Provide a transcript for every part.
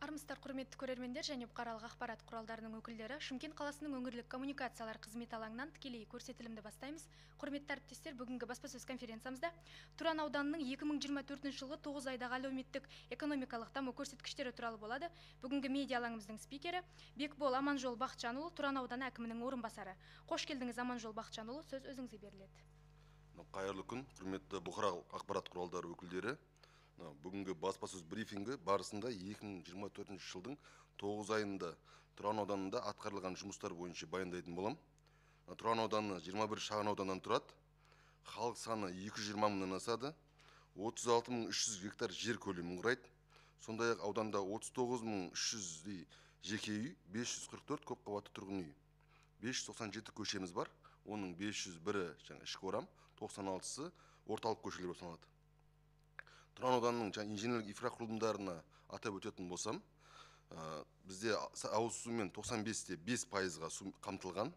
Армысыздар, құрметті көрермендер және бұқаралық ақпарат құралдарының өкілдері. Шымкент қаласының өңірлік коммуникациялар қызметі алаңынан тікелей көрсетілімді бастаймыз. Құрметті әріптестер, бүгінгі баспасөз конференциямызда Тұран ауданының 2024 жылғы 9 айдағы әлеуметтік экономикалық даму көрсеткіштері туралы болады. Бүгінгі медиа алаңымыздың спикері Бекбол Аманжол Бақытжанұлы, Тұран ауданы әкімінің орынбасары. Қош келдіңіз, Аманжол Бақытжанұлы, сөз өзіңізге беріледі. Қайырлы күн, құрметті бұқаралық ақпарат құралдары өкілдері. Бүгінгі баспасөз брифингі барысында 2024 жылдың 9 айында Тұран ауданында атқарылған жұмыстар бойынша баяндайтын болам. Тұран ауданы 21 шағын ауданнан тұрады. Халық саны 220 мыңнан асады. 36 300 гектар жер көлемін құрайды. Сондай-ақ ауданда 39 300-дей жеке үй, 544 көпқабатты тұрғын үй. 597 көшеміз бар. Оның 501-і жаңа ішкі орам, 96-сы орталық көшелер болып саналады. Тұран ауданының жаңа инженерлік инфрақұрылымдарына атап өтетін болсам, бізде ауыз сумен 95,5 пайызға су қамтылған.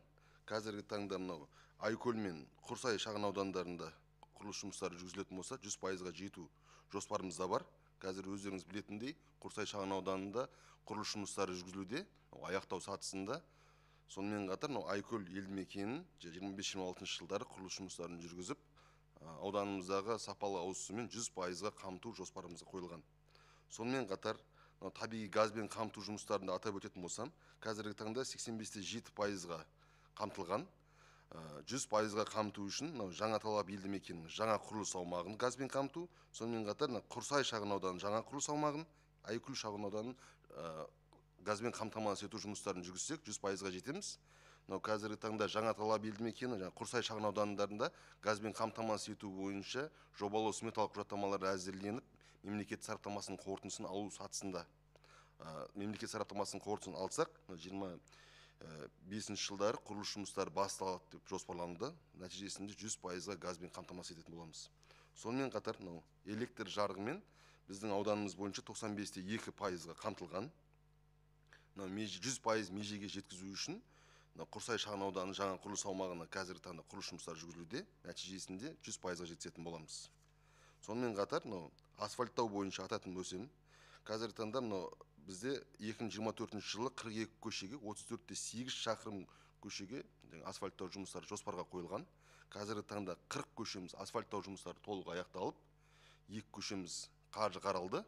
Қазіргі таңда мынау Айкөл мен Құрсай шағын аудандарында құрылыс жұмыстары жүргізілетін болса, 100 пайызға жету жоспарымызда бар. Қазір өздеріңіз білетіндей, Құрсай шағын ауданында құрылыс жұмыстары жүргізілуде, аяқтау сатысында. Сонымен қатар мынау Айкөл елді мекенін 25-26 жылдары құрылыс жұмыстарын жүргізіп, ауданымыздағы сапалы ауыз сумен 100 пайызға қамту жоспарымызға қойылған. Сонымен қатар мынау табиғи газбен қамту жұмыстарын да атап өтетін болсам, қазіргі таңда 85,7 пайызға қамтылған. 100 пайызға қамту үшін мынау Жаңа Талап елді мекенінің жаңа құрылыс аумағын газбен қамту, сонымен қатар мына Құрсай шағын ауданының жаңа құрылыс аумағын, Айкөл шағын ауданын газбен қамтамасыз ету жұмыстарын жүргізсек, 100 пайызға жетеміз. Мынау қазіргі таңда Жаңа Талап елді мекені жаңа Құрсай шағын аудандарында газбен қамтамасыз ету бойынша жобалау сметалық құжаттамалар әзірленіп, мемлекет сараптамасының қорытындысын алу сатысында. Мемлекет сараптамасының қорытындысын алсақ, 25-жылдары құрылыс жұмыстары басталады деп жоспарлануда. Нәтижесінде 100 пайызға газбен қамтамасыз ететін боламыз. Сонымен қатар мынау электр жарығымен біздің ауданымыз бойынша 95,2 пайызға қамтылған. Мынау 100 пайыз межеге жеткізу үшін мына Құрсай шағын ауданының жаңа құрылыс аумағына қазіргі таңда құрылыс жұмыстары жүргізілуде. Нәтижесінде 100 пайызға жеткізетін боламыз. Сонымен қатар мынау асфальттау бойынша ататын болсам, қазіргі таңда мынау бізде 2024 жылы 42 көшеге, 34,8 шақырым көшеге асфальттау жұмыстары жоспарға қойылған. Қазіргі таңда 40 көшеміз асфальттау жұмыстары толық аяқталып, екі көшеміз қаржы қаралды,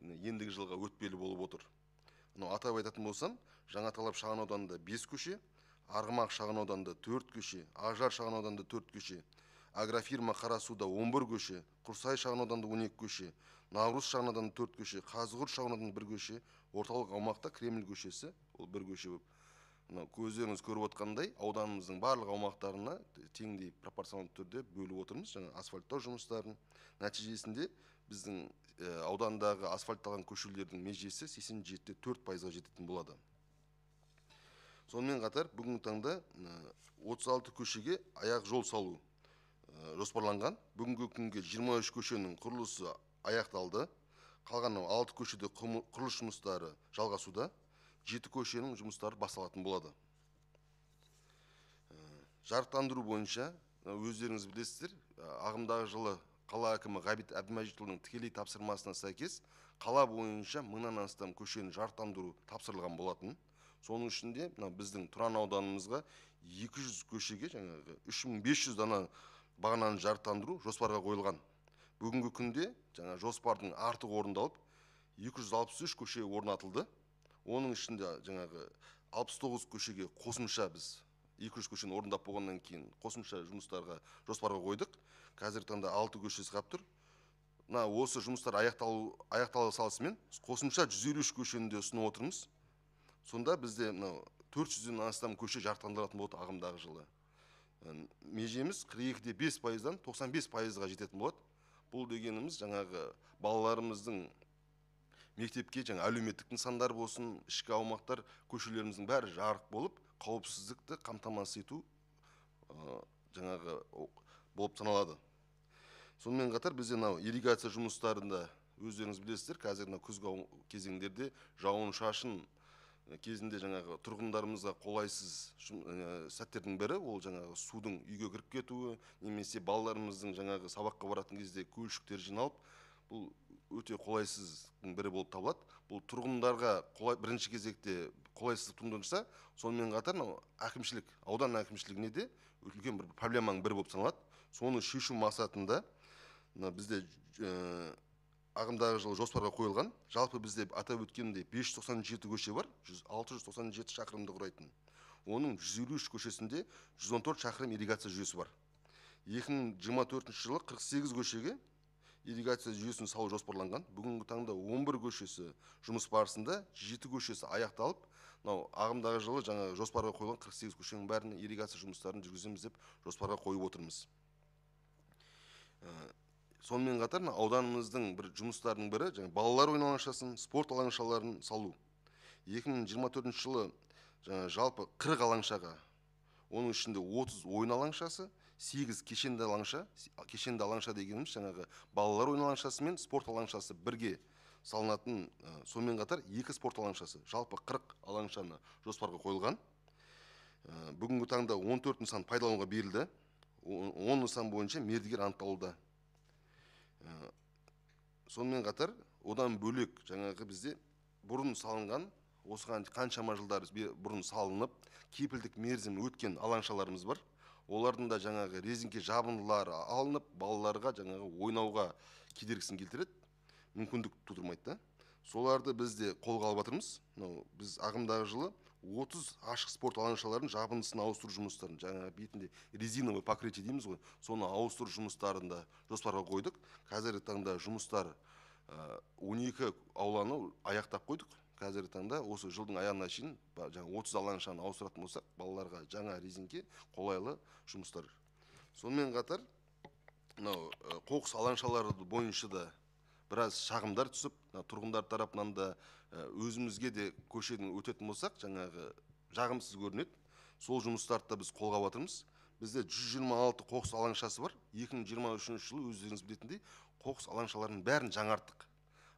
ендігі жылға өтпелі болып отыр. Мынау атап айтатын болсам, Жаңа Талап шағын ауданында бес көше, Арғымақ шағын ауданында төрт көше, Ақжар шағын ауданында төрт көше, Агрофирма Қарасуда 11 көше, Құрсай шағын ауданында 12 көше, Наурыз шағын ауданында төрт көше, Қазығұрт шағын ауданында бір көше, орталық аумақта Кремль көшесі, ол бір көше болып. Мынау өздеріңіз көріп отқандай, ауданымыздың барлық аумақтарына теңдей пропорционалды түрде бөліп отырмыз жаңа асфальттау жұмыстарын. Нәтижесінде біздің аудандағы асфальтталған көшелердің межесі 87,4 пайызға жететін болады. Сонымен қатар бүгінгі таңда 36 көшеге аяқ жол салу жоспарланған. Бүгінгі күнге 23 көшенің құрылысы аяқталды. Қалған алты көшеде құрылыс жұмыстары жалғасуда, жеті көшенің жұмыстары басталатын болады. Жарықтандыру бойынша, өздеріңіз білесіздер, ағымдағы жылы қала әкімі Ғабит Әбдімәжитұлының тікелей тапсырмасына сәйкес қала бойынша мыңнан астам көшені жарықтандыру тапсырылған болатын. Соның ішінде мына біздің Тұран ауданымызға 200 көшеге жаңағы 3500 дана бағананы жарықтандыру жоспарға қойылған. Бүгінгі күнде жаңа жоспардың артық орындалып, 263 көше орнатылды. Оның ішінде жаңағы 69 көшеге қосымша, біз 200 көшені орындап болғаннан кейін қосымша жұмыстарға жоспарға қойдық. Қазіргі таңда алты көшесі қалып тұр. Мына осы жұмыстар аяқтала салысымен қосымша 153 көшені де ұсынып отырмыз. Сонда бізде мынау 400-ден астам көше жарықтандырылатын болады ағымдағы жылы. Межеміз 42,5 пайыздан 95 пайызға жететін болады. Бұл дегеніміз жаңағы балаларымыздың мектепке, жаңа әлеуметтік нысандар болсын, ішкі аумақтар, көшелеріміздің бәрі жарық болып, қауіпсіздікті қамтамасыз ету жаңағы болып саналады. Сонымен қатар бізде мынау ирригация жұмыстарында, өздеріңіз білесіздер, қазір мынау күзгі кезеңдерде жауын шашын кезінде жаңағы тұрғындарымызға қолайсыз сәттердің бірі ол жаңағы судың үйге кіріп кетуі немесе балаларымыздың жаңағы сабаққа баратын кезде көлшіктер жиналып, бұл өте қолайсыздың бірі болып табылады. Бұл тұрғындарға бірінші кезекте қолайсыздық тудырса, сонымен қатар мынау әкімшілік, аудан әкімшілігіне де үлкен бір проблеманың бірі болып саналады. Соны шешу мақсатында мына бізде ағымдағы жылы жоспарға қойылған, жалпы бізде атап өткенімдей 597 көше бар, 697 шақырымды құрайтын. Оның 153 көшесінде 114 шақырым ирригация жүйесі бар. 2024 жылы 48 көшеге ирригация жүйесін салу жоспарланған. Бүгінгі таңда 11 көшесі жұмыс барысында, 7 көшесі аяқталып, мынау ағымдағы жылы жаңа жоспарға қойылған 48 көшенің бәріне ирригация жұмыстарын жүргіземіз деп жоспарға қойып отырмыз. Сонымен қатар ауданымыздың бір жұмыстарының бірі жаңа балалар ойын алаңшасын, спорт алаңшаларын салу. 2024 жылы жаңа жалпы 40 алаңшаға, оның ішінде 30 ойын алаңшасы, 8 кешенді алаңша. Кешенді алаңша дегеніміз жаңағы балалар ойын алаңшасы мен спорт алаңшасы бірге салынатын, сонымен қатар 2 спорт алаңшасы, жалпы 40 алаңшаны жоспарға қойылған. Бүгінгі таңда 14 нысан пайдалануға берілді. 10 нысан бойынша мердігер анықталуда. Сонымен қатар одан бөлек жаңағы бізде бұрын салынған, осыған қаншама жылдар бұрын салынып, кепілдік мерзім өткен алаңшаларымыз бар. Олардың да жаңағы резеңке жабындылары алынып, балаларға жаңағы ойнауға кедергісін келтіреді, мүмкіндік тудырмайды да. Соларды біз де қолға алып жатырмыз. Мынау біз ағымдағы жылы 30 ашық спорт алаңшаларын жабындысын ауыстыру жұмыстарын, жаңағы бетінде резиновый покрытие дейміз ғой, соны ауыстыру жұмыстарын да жоспарға қойдық. Қазіргі таңда жұмыстар 12 ауланы аяқтап қойдық. Қазіргі таңда осы жылдың аяғына шейін жаңа 30 алаңшаны ауыстыратын болсақ, балаларға жаңа резеңке қолайлы жұмыстар. Сонымен қатар мынау қоқыс алаңшалары бойынша да біраз шағымдар түсіп, тұрғындар тарапынан да өзімізге де көшеден өтетін болсақ, жаңағы жағымсыз көрінеді. Сол жұмыстарды да біз қолға алып жатырмыз. Бізде 126 қоқыс алаңшасы бар. 2023 жылы өздеріңіз білетіндей қоқыс алаңшаларының бәрін жаңарттық.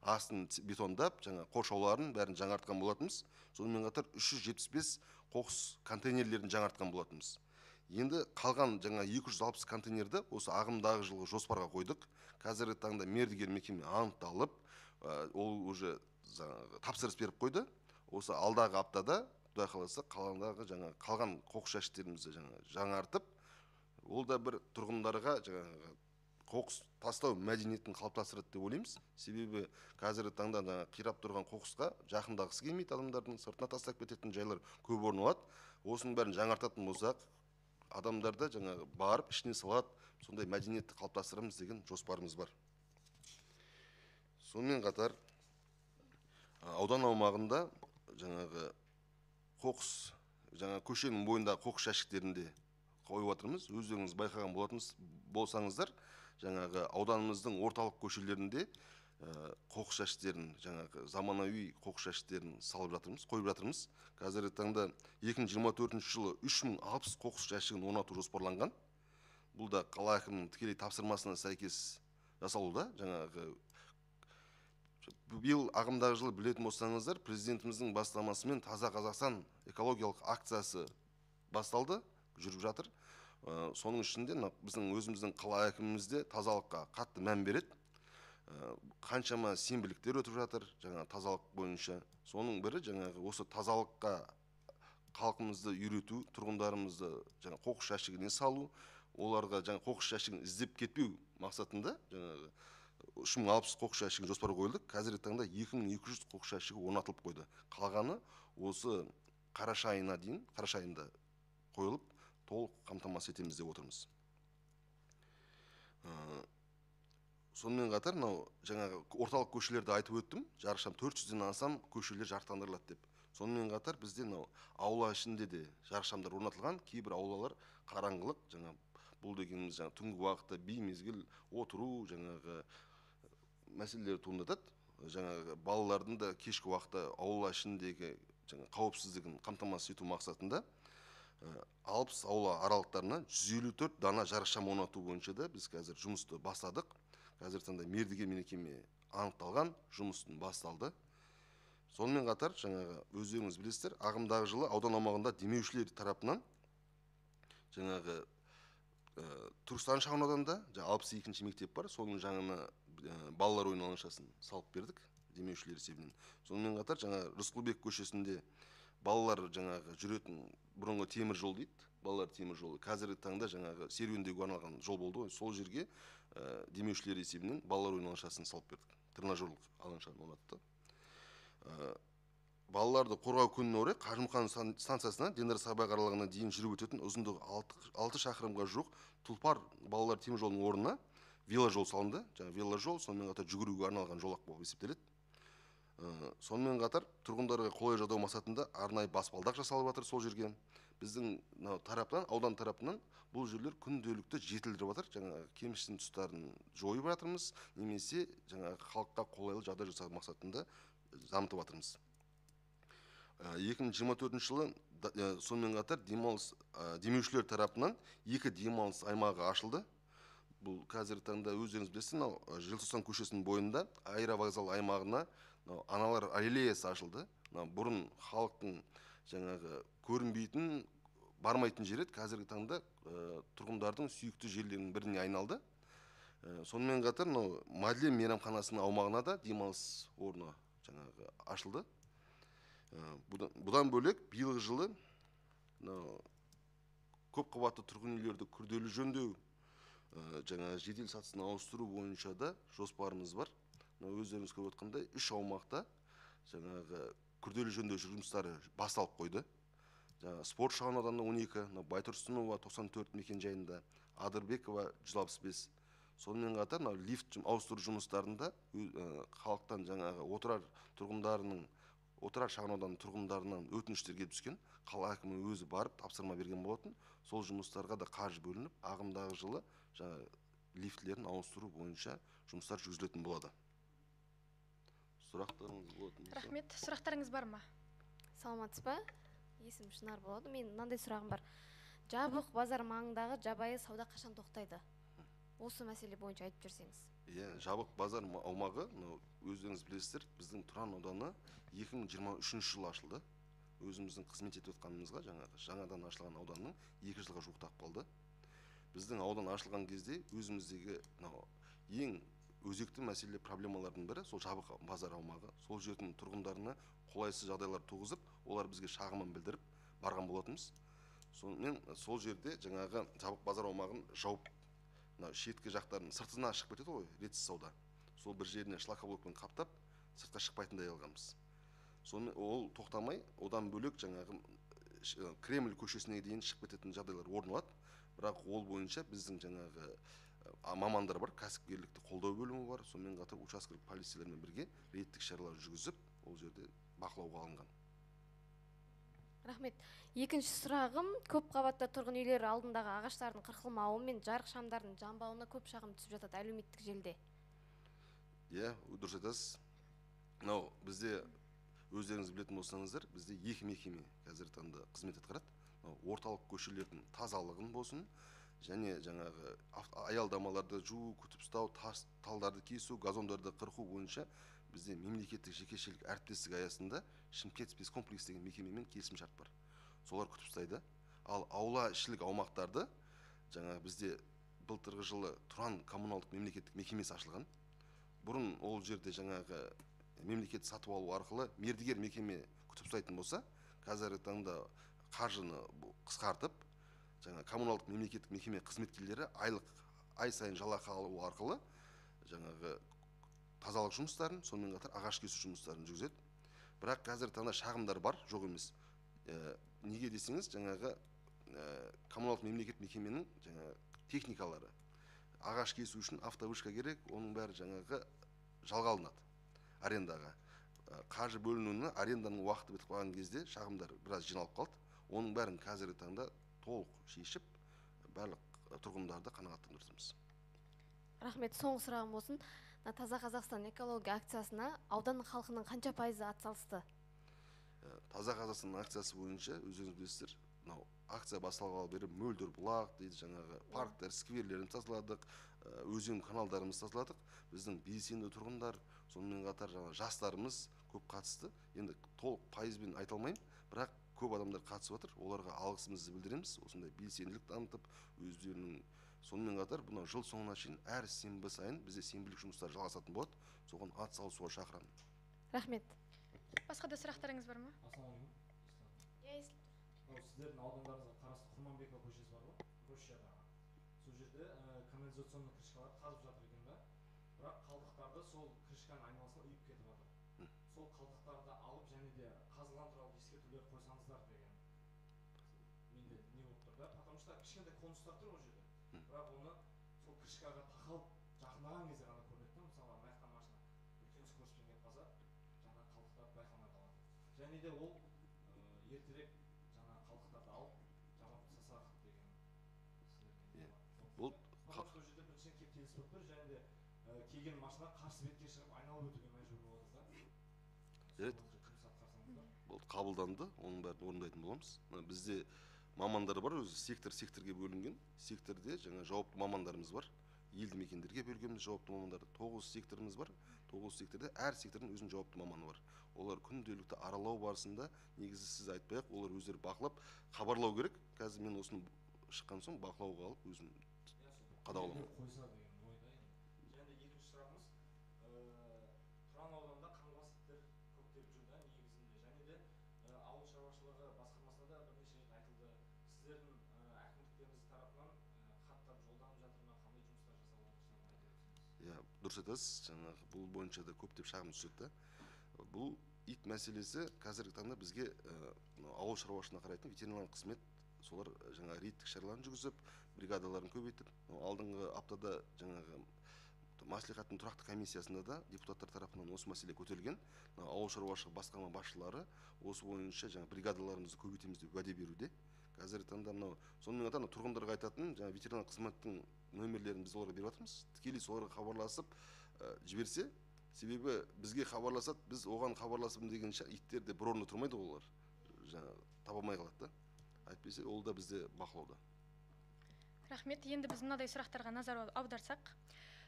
Астын бетондап, жаңа қоршауларын бәрін жаңартқан болатынбыз. Сонымен қатар 375 қоқыс контейнерлерін жаңартқан болатынбыз. Енді қалған жаңа 260 контейнерді осы ағымдағы жылғы жоспарға қойдық. Қазіргі таңда мердігер мекеме анықталып, ол уже тапсырыс беріп қойды. Осы алдағы аптада, Құдай қаласа, қаладағы жаңа қалған қоқыс жәшіктерімізді жаңа жаңартып, ол да бір тұрғындарға жаңағы қоқыс тастау мәдениетін қалыптастырады деп ойлаймыз. Себебі қазіргі таңда жаңа қирап тұрған қоқысқа жақындағысы келмейді, адамдардың сыртына тастап кететін жайлар көп орын алады. Осының бәрін жаңартатын болсақ, адамдар да жаңағы барып ішіне салады, сондай мәдениетті қалыптастырамыз деген жоспарымыз бар. Сонымен қатар аудан аумағында жаңағы қоқыс, жаңа көшенің бойындағы қоқыс жәшіктерінде қойып жатырмыз. Өздеріңіз байқаған болсаңыздар, жаңағы ауданымыздың орталық көшелерінде қоқыс жәшіктерін, жаңағы заманауи қоқыс жәшіктерін салып жатырмыз, қойып жатырмыз. Қазіргі таңда 2024 жылы 3060 қоқыс жәшігін орнату жоспарланған. Бұл да қала әкімінің тікелей тапсырмасына сәйкес жасалуда. Жаңағы биыл ағымдағы жылы білетін болсаңыздар, президентіміздің бастамасымен Таза Қазақстан экологиялық акциясы басталды, жүріп жатыр. Соның ішінде біздің өзіміздің қала әкіміміз де тазалыққа қатты мән береді. Қаншама сенбіліктер өтіп жатыр жаңа тазалық бойынша. Соның бірі жаңағы осы тазалыққа халқымызды үйрету, тұрғындарымызды жаңа қоқыс жәшігіне салу, оларға жаңа қоқыс жәшігін іздеп кетпеу мақсатында жаңағы 3060 қоқыс жәшігін жоспарға қойылды. Қазіргі таңда 2200 қоқыс жәшігі орнатылып қойды. Қалғаны осы қараша айына дейін, қараша айында қойылып, толық қамтамасыз етеміз деп отырмыз. Сонымен қатар мынау жаңағы орталық көшелерді айтып өттім, жарықшам 400-ден астам көшелер жарықтандырылады деп. Сонымен қатар бізде мынау аула ішінде де жарықшамдар орнатылған, кейбір аулалар қараңғылық, жаңа бұл дегеніміз жаңа түнгі уақытта беймезгіл отыру жаңағы мәселелер туындатады. Жаңағы балалардың да кешкі уақытта аула ішіндегі жаңа қауіпсіздігін қамтамасыз ету мақсатында 60 аула аралықтарына 154 дана жарықшам орнату бойынша да біз қазір жұмысты бастадық. Қазіргі таңда мердігер мекеме анықталған, жұмыстың басталды. Сонымен қатар жаңағы өздеріңіз білесіздер, ағымдағы жылы аудан аумағында демеушілер тарапынан жаңағы Түркістан шағын ауданында 62-ші мектеп бар, соның жанына балалар ойын алаңшасын салып бердік демеушілер есебінен. Сонымен қатар жаңа Рысқұлбек көшесінде балалар жаңағы жүретін бұрынғы темір жол дейді, балалар темір жолы. Қазіргі таңда жаңағы серуендеуге арналған жол болды ғой, сол жерге демеушілер есебінен балалар ойын алаңшасын салып бердік. Тренажерлық алаңшаны орнатты. Балаларды қорғау күніне орай Қажымұқан станциясынан Дендар саябақ аралығына дейін жүріп өтетін ұзындығы 6 шақырымға жуық Тұлпар балалар темір жолының орнына веложол салынды. Жаңа веложол, сонымен қатар жүгіруге арналған жолақ болып есептеледі. Сонымен қатар тұрғындарға қолай жағдай мақсатында арнайы баспалдақ жасалып жатыр сол жерге. Біздің мынау тараптан, аудан тарапынан бұл жерлер күнделікті жетілдіріп жатыр. Жаңағы кемшін тұстарын жойып жатырмыз, немесе жаңағы халыққа қолайлы жағдай жасау мақсатында дамытып жатырмыз. 2024 жылы сонымен қатар демеушілер тарапынан 2 демалыс аймағы ашылды. Бұл қазіргі таңда өздеріңіз білесіздер, мынау Желтоқсан көшесінің бойында аэровокзал аймағына мынау аналар аллеясы ашылды. Мынау бұрын халықтың жаңағы көрінбейтін, бармайтын жер еді, қазіргі таңда тұрғындардың сүйікті жерлерінің біріне айналды. Сонымен қатар мынау Мадлен мейрамханасының аумағына да демалыс орны жаңағы ашылды. Бұдан бөлек биылғы жылы мынау көпқабатты тұрғын үйлерді күрделі жөндеу, жаңа жедел сатысын ауыстыру бойынша да жоспарымыз бар. Мынау өздеріңіз көріп отқандай 3 аумақта жаңағы күрделі жөндеу жұмыстары басталып қойды. Жаңа спорт шағын ауданында 12, мынау Байтұрсынова 94 мекенжайында, Адырбекова 165. Сонымен қатар мынау лифт ауыстыру жұмыстарында халықтан жаңағы Отырар тұрғындарының, Отырар шағын ауданының тұрғындарынан өтініштер келіп түскен. Қала әкімі өзі барып тапсырма берген болатын. Сол жұмыстарға да қаржы бөлініп, ағымдағы жылы жаңа лифтілерін ауыстыру бойынша жұмыстар жүргізілетін болады. Сұрақтарыңыз болатын болса. Рахмет. Сұрақтарыңыз бар ма? Саламатсыз ба? Есімім Шынар болады. Мен мынандай сұрағым бар. Жабық базар маңындағы жабайы сауда қашан тоқтайды? Осы мәселе бойынша айтып жіберсеңіз. Иә, жабық базар аумағы, мынау өздеріңіз білесіздер, біздің Тұран ауданы 2023 жылы ашылды. Өзіміздің қызмет етіп жатқанымызға жаңадан ашылған ауданның 2 жылға жуықтап қалды. Біздің аудан ашылған кезде өзіміздегі мынау ең өзекті мәселе проблемалардың бірі сол жабық базар аумағы. Сол жердің тұрғындарына қолайсыз жағдайлар туғызып, олар бізге шағымын білдіріп барған болатынбыз. Сонымен сол жерде жаңағы жабық базар аумағын жауып, мынау шеткі жақтарын сыртына шығып кетеді ғой, ретсіз сауда. Сол бір жеріне шлакоблокпен қаптап, сыртқа шықпайтындай алғанбыз. Сонымен ол тоқтамай, одан бөлек жаңағы Кремль көшесіне дейін шығып кететін жағдайлар орын алады. Бірақ ол бойынша біздің жаңағы мамандар бар, кәсіпкерлікті қолдау бөлімі бар, сонымен қатар учаскелік полицейлермен бірге рейдтік шаралар жүргізіп, ол жерде бақылауға алынған. Рахмет. Екінші сұрағым, көп қабатты тұрғын үйлер алдындағы ағаштардың қырқылмауы мен жарық шамдардың жанбауына көп шағым түсіп жатады әлеуметтік желіде. Иә, дұрыс айтасыз. Мынау бізде өздеріңіз білетін болсаңыздар, бізде 2 мекеме қазіргі таңда қызмет атқарады. Мынау орталық көшелердің тазалығын болсын, және жаңағы аялдамаларды жуу, күтіп ұстау, тас, талдарды кесу, газондарды қырқу бойынша бізде мемлекеттік жекешелік әріптестік аясында Шымкент спецкомплекс деген мекемемен келісімшарт бар. Солар күтіп ұстайды. Ал аула ішілік аумақтарды жаңа бізде былтырғы жылы Тұран коммуналдық мемлекеттік мекемесі ашылған. Бұрын ол жерде жаңағы мемлекет сатып алу арқылы мердігер мекеме күтіп ұстайтын болса, қазіргі таңда қаржыны қысқартып, жаңа коммуналдық мемлекеттік мекеме қызметкерлері ай сайын жалақы алу арқылы жаңағы тазалық жұмыстарын, сонымен қатар ағаш кесу жұмыстарын жүргізеді. Бірақ қазіргі таңда шағымдар бар, жоқ емес. Неге десеңіз, жаңағы коммуналдық мемлекет мекеменің жаңағы техникалары, ағаш кесу үшін автовышка керек, оның бәрі жаңағы жалға алынады арендаға. Қаржы бөлінуіне аренданың уақыты бітіп қалған кезде шағымдар біраз жиналып қалды. Оның бәрін қазіргі таңда толық шешіп, барлық тұрғындарды қанағаттандырдырмыз. Рахмет. Соңғы сұрағым болсын. Мына Таза Қазақстан экология акциясына аудан халқының қанша пайызы атсалысты? Таза Қазақстан акциясы бойынша өздеріңіз білесіздер, мынау акция басталғалы бері мөлдір бұлақ дейді, жаңағы парктер, скверлерін тазаладық, өзен каналдарымызды тазаладық. Біздің белсенді тұрғындар, сонымен қатар жаңа жастарымыз көп қатысты. Енді толық пайызбен айта алмаймын, бірақ көп адамдар қатысып жатыр. Оларға алғысымызды білдіреміз. Осындай белсенділік танытып, өздерінің Сонымен қатар бұны жыл соңына шейін әр сенбі сайын бізде сенбілік жұмыстар жалғасатын болады. Соған ат салысуға шақырамын. Рахмет. Басқа да сұрақтарыңыз бар ма? Ассалаумағалейкум. Иә, Мынау сіздердің аудандарыңызға қарасты Құрманбекова көшесі бар ғой, Рощадағы. Сол жерде канализационный крышкалар қазып жатыр екен да. Бірақ қалдықтарды сол крышканың айналасына үйіп кетіп жатыр. Сол қалдықтарды алып және де қазылған туралы ескертулер қойсаңыздар деген менде не болып тұр да, потому что кішкентай конустар тұр ол жерде. Бірақ оны сол крышкаға тақалып жақындаған кезде ғана көрінеді да. Мысалы, мына жақтан машина үлкен скоростьпен келіп қалса, жаңағы қалдықтар байқалмай қалады. Және де ол ертерек жаңағы қалдықтарды алып жамап тастасақ деген сіздерге. Иә. Бұл Потому что ол жерде біріншіден кептеліс болып тұр, және де келген машина қарсы бетке шығып айналып өтуге мәжбүр болады да. Жарайды. Сол бойынша жұмыс атқарсаңыздар. Болды, қабылданды, оның бәрін орындайтын боламыз. Мына бізде мамандар бар, өзі сектор секторге бөлінген. Секторде жаңа жауапты мамандарымыз бар. Елді мекендерге бөлгенбіз жауапты мамандарды. 9 секторымыз бар. 9 секторде әр сектордың өзінің жауапты маманы бар. Олар күнделікті аралау барысында, негізі сіз айтпай-ақ, олар өздері бақылап, хабарлау керек. Қазір мен осыны шыққан соң бақылауға алып, өзім қадағаламын. Қойса деген ойда енді. Және де екінші сұрағымыз, Тұран ауданында қаңғыбас иттер көптеп жүр да негізінде. Және де ауыл шаруашылығы басқармасына да бірнеше рет айтылды. Сіздердің әкімдіктеріңіз тарапынан хаттар жолданып жатыр ма, қандай жұмыстар жасалып жатыр, соны айтып өтсеңіз. Иә, дұрыс айтасыз, жаңағы бұл бойынша да көптеп шағым түседі да. Бұл ит мәселесі қазіргі таңда бізге мынау ауыл шаруашылығына қарайтын ветеринарлық қызмет, солар жаңа рейдтік шараларын жүргізіп, бригадаларын көбейтіп, мынау алдыңғы аптада жаңағы мәслихаттың тұрақты комиссиясында да депутаттар тарапынан осы мәселе көтерілген. Мынау ауыл шаруашылығы басқарма басшылары осы бойынша жаңа бригадаларымызды көбейтеміз деп уәде беруде. Қазіргі таңда мынау сонымен қатар мынау тұрғындарға айтатын жаңа ветеринарлық қызметтің нөмірлерін біз оларға беріп жатырмыз. Тікелей соларға хабарласып, жіберсе, себебі бізге хабарласады, біз оған хабарласып дегенше иттер де бір орында тұрмайды ғой, олар жаңа таба алмай қалады да. Әйтпесе ол да бізде бақылауда. Рахмет. Енді біз мынадай сұрақтарға назар аударсақ.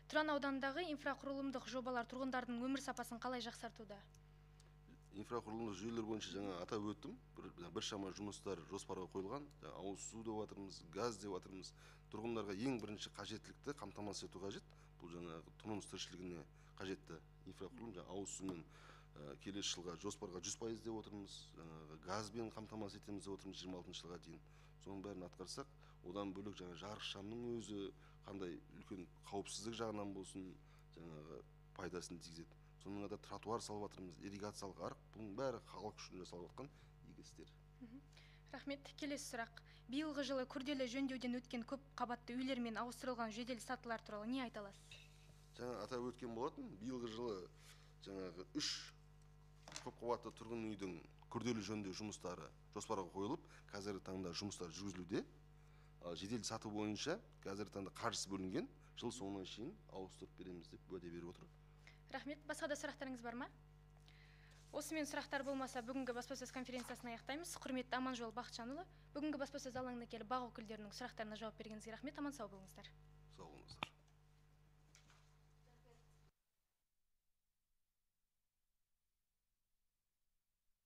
Тұран ауданындағы инфрақұрылымдық жобалар тұрғындардың өмір сапасын қалай жақсартуда? Инфрақұрылымдық жүйелер бойынша жаңа атап өттім. Біршама жұмыстар жоспарға қойылған. Жаңа ауыз су деп жатырмыз, газ деп жатырмыз. Тұрғындарға ең бірінші қажеттілікті қамтамасыз ету қажет. Бұл жаңағы тұрмыс тіршілігіне қажетті инфрақұрылым, жаңа ауыз сумен, келесі жылға жоспарға 100% деп отырмыз. Жаңағы газбен қамтамасыз етеміз деп отырмыз жиырма алтыншы жылға дейін. Соның бәрін атқарсақ, одан бөлек жаңа жарық шамның өзі қандай үлкен қауіпсіздік жағынан болсын, жаңағы пайдасын тигізеді. Сонымен қатар тротуар салып жатырмыз, ирригациялық арық, бұның бәрі халық үшін жасалып жатқан игі істер. Рахмет. Келесі сұрақ. Биылғы жылы күрделі жөндеуден өткен көп қабатты үйлер мен ауыстырылған жедел сатылар туралы не айта аласыз? Жаңа атап өткен болатын, биылғы жылы жаңағы 3 көп қабатты тұрғын үйдің күрделі жөндеу жұмыстары жоспарға қойылып, қазіргі таңда жұмыстар жүргізілуде. Ал жедел сату бойынша қазіргі таңда қаржысы бөлінген, жыл соңына шейін ауыстырып береміз деп уәде беріп отыр. Рахмет. Басқа да сұрақтарыңыз бар ма? Осымен сұрақтар болмаса, бүгінгі баспасөз конференциясын аяқтаймыз. Құрметті Аманжол Бақытжанұлы, бүгінгі баспасөз алаңына келіп бақ өкілдерінің сұрақтарына жауап бергеніңізге рахмет. Аман сау болыңыздар. Сау болыңыздар.